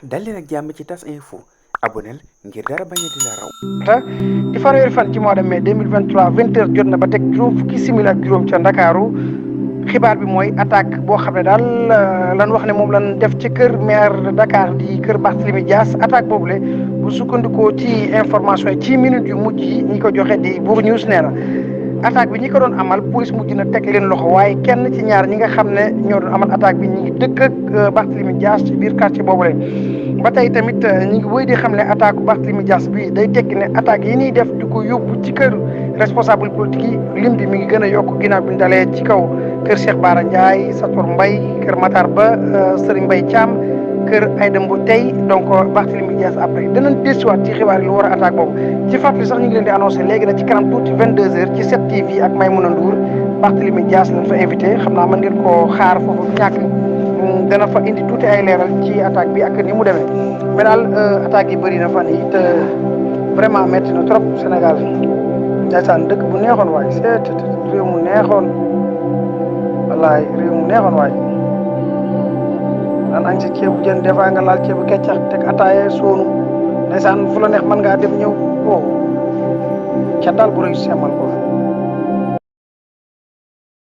dal leen ak jàmm ci tas info aboneel ngir dara bañ a di la raw. di fanweeri fan ci mois de mai 2023 20h jot na ba teg juróom fukki simili ak juróom ca Ndakaaru xibaar bi mooy attaque boo xam ne daal lan wax ne moom lan def ci kër maire de Dakar di kër Barthélémy Dias attaque boobule bu sukkandikoo ci information yi ci minute yu mujj yi ñi ko joxe di Bour News nee na attaque bi ñi ko doon amal police mujj na teg leen loxo waaye kenn ci ñaar ñi nga xam ne ñoo doon amal attaque bi ñi ngi dëkk ak Barthélémy Dias ci biir quartier boobule. ba tey tamit ñi ngi wéy di xam ne attaque Barthélémy Dias bi day tekki ne attaque yi ñuy def di ko yóbbu ci kër responsable politique yi lim bi mi ngi gën a yokk ginnaaw bi ñu dalee ci kaw kër Cheikh Bara Ndiaye Sator Mbaye kër Matar Ba Serigne Mbaye Thiam kër Aïda Mbodj tey donc Barthélémy Dias après danañ desuwaat ci xibaar yi lu war a attaque boobu ci fàttali sax ñu ngi leen di annoncé léegi nag ci kanam tuuti 22h ci 7TV ak Maymouna Ndour Barthélémy Dias lañ fa invité xam naa mën ngeen koo xaar foofu ñàkk dana fa indi tuuti ay leeral ci attaque bi ak ni mu demee mais daal attaque yi bëri na fan yi te vraiment métti na trop Sénégal ndeysaan dëkk bu neexoon waay seet réew mu neexoon wallaay réew mu neexoon waay daan añ si ceebu jën des fois nga laal ceebu keccax teg ataaya soonu ndeysaan fu la neex mën ngaa dem ñëw wow ca daal bu rëy semmal ko